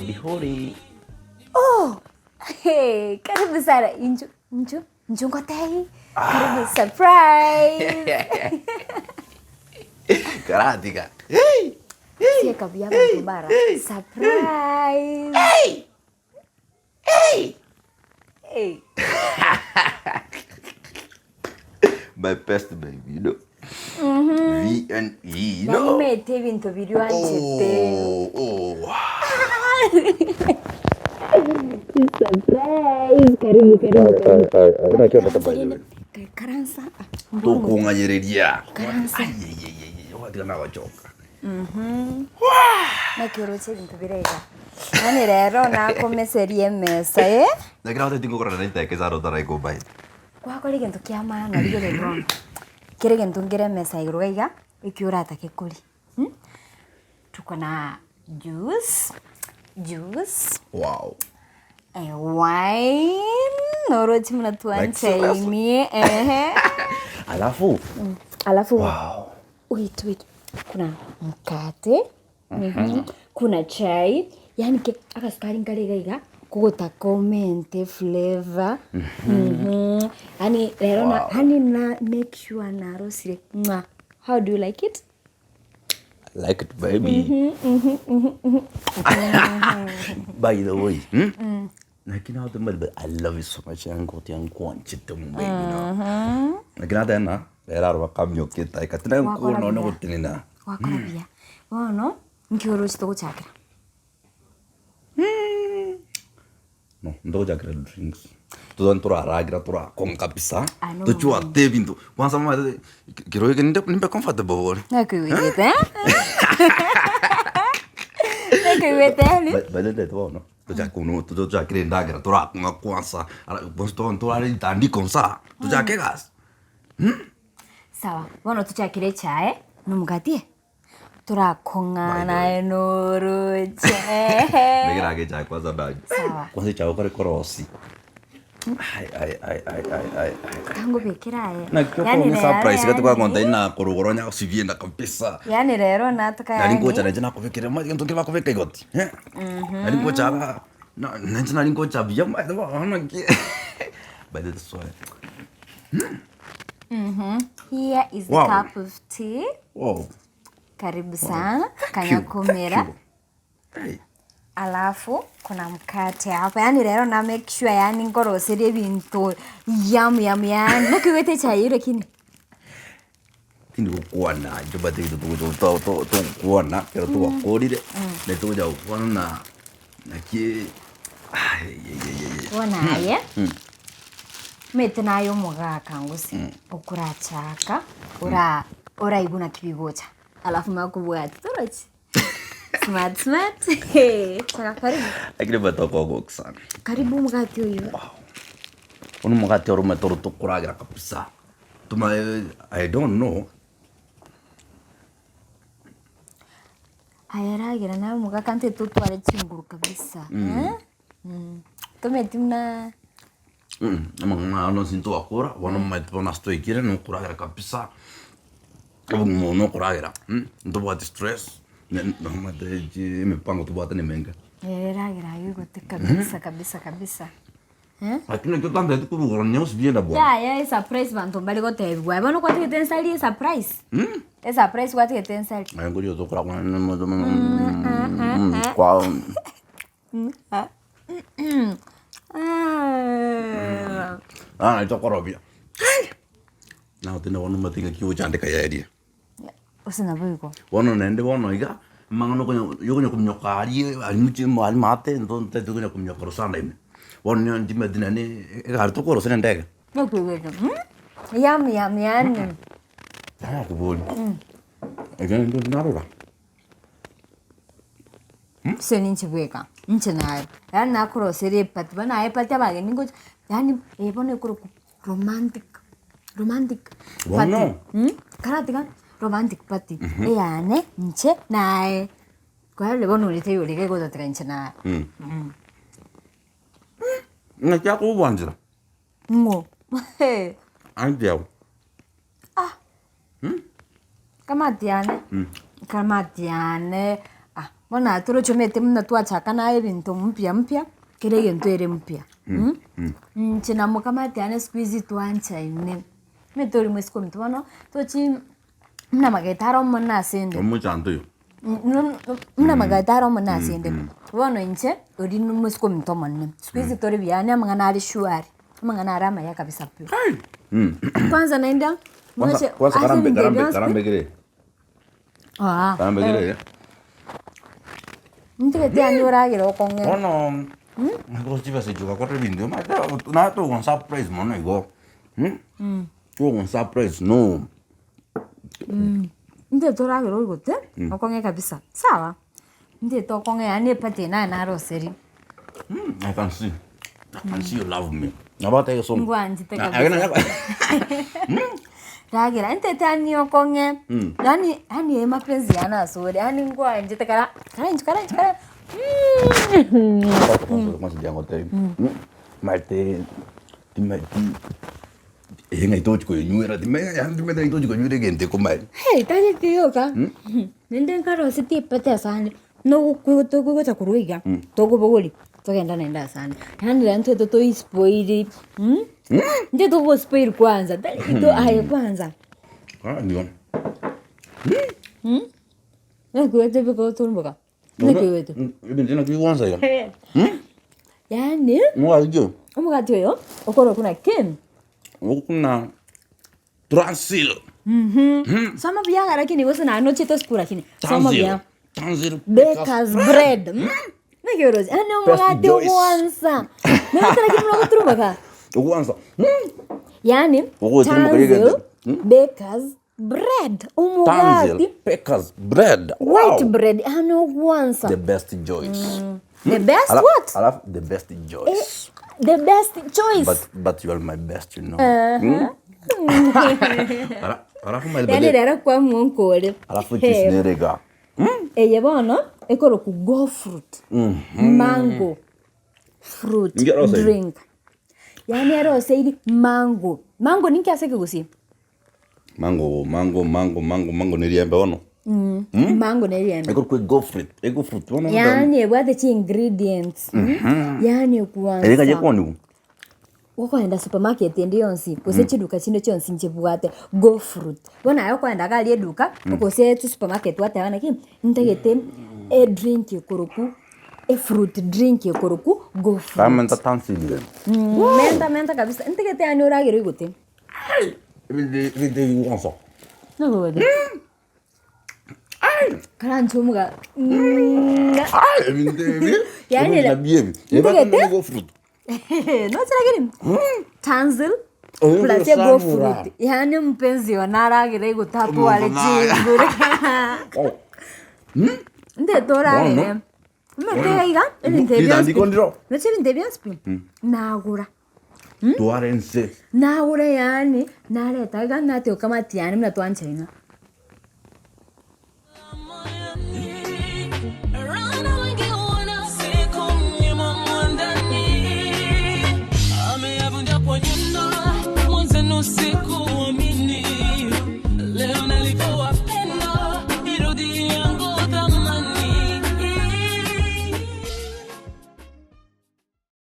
Hodi hodi. Oh! Hey, karibu sana. Inchu, inchu, inchu ngotebi. Karibu surprise. Karatiga. Hey! Hey! Sieka buya abanto mbara. Hey! Surprise. Hey! Hey! Hey. My best baby, you know. V and E, you know. Naimete ebinto biria oanchete. Oh, oh. Surprise. Karibu, karibu, karibu. Naki ondete by the way. Karansa. Tokong'anyereria. Karansa. Ai, ai, ai, ai, ai, ogatiga nagochoka. Naki oroche ebinto bire iga. Yaani rero nakomeseria emesa eh. Naki nagotebia tingokora naende chidakika isano otaraikombine. Gwakora egento kia maana rigereria bono, kera egento nkere emesa igoro iga iga, ekio oratake koria mh, tuko na juice, juice, Wow. wine, noroche buna twanchainie ehe. Alafu, Alafu wow. wait wait, kuna mkate, kuna chai, yaani ke agasukari nkare iga iga, kogotaka omente eflavour, yaani rero na yaani na make sure narosire mwa, how do you like it? I like it baby. By the way, hmm? Naki nagotemba but I love you so much yangotia nkwanchete mo baby no. Naki nateba ng'a rero aro bakamiokete aye kati naye Gwakora nkoona one buya. gotenena. Gwakora buya. Bono, nki oroche togochakera? No, ntogochakera drinks. Totone toraragera torakong'a kabisa, Ah, no. tochwate ebinto. Kwanza omanyete kero eke ninde nimbe comfortable bori. Nakoigwete eh? Nakoigwete yaani? By by the way bono, tochake kono tochakere endagera torakong'a kwanza, ara bonsi togende torare ritandiko nsa, tochake egasi. Sawa, bono tochakere echae na omogati eh? Torakong'ana aye noroche ehe. Mbekera ake echae kwanza ndanywe. Sawa. Kwanza echae okore korosi. Ai, ai, ai, ai, ai, ai, ai. Tangobekera aye. Naki Yaani okong'a rero surprise gati yaani- kwagonta ina korogoro onya gosibia enda kabisa. Yaani rero natoka Nari yaani. ngocha nainche nakobekera omanyete egento nkere bakobeka igoti eh. Nari ngocha igaa, na nainche nari ngocha buya omanyete bono naki by the way. Here is the Wow. cup of tea. Wow. Karibu sana. Thank you, Kanyakumira. thank you. Hey. Alafu kuna mkate hapa. Yaani rero na make sure yaani nkoroseria ebinto yum yum yaani. Nakoigwete echae eywo lakini. Tindi gokwana inche mbate ebinto togocha to- to- togokwana ekero twakorire, naende togocha gokwana na naki ayayayaya. Bono aye, omanyete naye omogaka gose, okorachaka, ora oraigwe naki bigocha, alafu makobwati torochi? Smart smart, chaka karibu. Lakini omanyete okogokia sana. Karibu omogati oywo. Bono omogati oro omanyete oro tokoragera kabisa, toma I don't know. Aye ragera naye omogaka ntete totware chinguru kabisa eh, tomanyeti buna. Amang'ana aya nonsi ntwakora, bono omanyete bono ase twaikire nokoragera kabisa, obogima obo nokoragera, ntobwati stress, omanyete chi emipango tobwate nemenge. Ee ragera aywo oigote kabisa kabisa kabisa. Lakini ekio tanteti korwa igoro nonye bienda bwango. Yaya esurprise banto mbare gotebigwa aye bono kwatigete ensari esurprise esurprise kwatigete ensari. Aye nkoria otokora kwa Ah tokorobia nagotenda bono omanyete ng'aki ogochandeka yaerie. Gose nabo igo. Bono naende bono iga, amang'ana okonya yokonya kominyoka aria aria mochie aria maate nto ntaete konya kominyoka rosana ime. Bono nigo ntimanyeti naende egari tokorosia na endege. Yum yum yaani. Nakoboria, ekero naende narora. Gose ninche bweka, inche naye, yaani nakoroseria eparty, bono aye eparty abageni ngocha, yaani eye bono ekorokwa romantic, romantic party Bono. karatiga romantic party, eyane inche naye, kwarorire bono oria taiyo orenge gotatiga inche naye. Ng'aki akogwanchera? Ng'o? Aunty ao. Kamati yane, kamati yane ah. Bono aye torochomete buna twachaka naye ebinto mpya mpya, kera egento ere mpya Inche na mokamati yane siku hizi twanchaine, omanyete tori moiseke ominto bono, tochi buna amageta are omonene ase ende. Omochanto oyo. Buna amageta are omonene ase ende, bono inche, oria na omosike ominto omonene, siku hizi tore buya yaani amang'ana are shwari, amang'ana are amaya kabisa pi. Kwanza naende, Kwanza moche kwanza ase karambe ebinto karambe bionsi pi. karambe kere. Karambe kere. Ntigeti yaani oragere okong'e. Bono nigo chibesa echi ogakora ebinto omanyete naye togonsurprise mono igo, togonsurprise no. Ntigete oragere oigote, okong'e kabisa, sawa? Ntigete okong'e yaani eparty eye naye naroseri. I can see, I can see you love me. Nabo oteba egesongo. Ngwanchete Na- kabisa. na- Ragera, ntaete yaani okong'e, yaani yaani mapenzi yane asore, yaani ngwanchete kara kara inche kara inche kara Kwanza ndiangotebi, maete timaeti eye ng'ai tochi koenywera timanya yaani timanyeti ng'ai tochi konywera egento ekomanya. Hey, tari kiyoka, naende nkarosetie epete asande, togocha korwa iga, tokobogoria, togenda naende asande, yaani riria ntwe toispoil intwe togospoil kwanza, tari intwe aye kwanza. Nakwete bikotumboka. Nakwete. Ebinto naki bigwansa iga. Yaani, Omogati ki oyo? omogati oyo, okorokwa na ken. Okuna Transil. Soma buya lakini gose naende nochiete esukuru lakini soma buya. Tanzil. Baker's bread. Naki oroche? Yaani omogati Joyce. ogwansa. Noroche lakini buna ogoturumboka. Ogwansa. Yaani Ogoturumboka Tanzil egento. Baker's bread. Tanzil Omogati Baker's bread. white Wow. bread. Yaani ogwansa. The best Joyce. The best Ala- what? Alafu the best Joyce. The best choice. But but you are my best, you know. Ala- Alafu my Yaani rero kwamua nkore. Alafu juice nerega. Eye bono ekorokwa go fruit. Mango fruit Inki eroseiri? drink. Yaani eroseiri mango. Mango ninki ase ekegusii? Mango mango mango mango mango ne riembe bono. Mango ne riembe. Ekorokwa ego fruit, ego fruit bono. Yaani ebwate chi ingredients. Yaani Ere ekwansa. ng'ai ekoniwa? Okoenda supermarket ende yonsi, gose chiduka chinde chionsi nchibwate go fruit. Bono aye okoenda iga aria eduka, gose esupermarket gwateba naki, ntagete edrink ekorokwa efruit drink ekorokwa go fruit. Ramenta tansilire. Menta menta kabisa, ntagete yaani oragere oigote. Ebinto ebi bigwansa. Karanche omoga Ebinto ebi. Yaani Ebinto nabio ebi. Ntagete? Ebinto go fruit. Noche lakini Tanzil Oyo plus e go ngosamura. fruit. Yaani mpenzi one aragere igotatuare Omonto naye. chingure. Oh. Ntete oragere. Bono. Omanyete iga iga ebinto ebi bionsi Ritandiko pi. ndiro. Noche ebinto ebi bionsi pi. Nagora. Tware nse. Nagora yaani nareta iga natioka matiani buna twanchaina.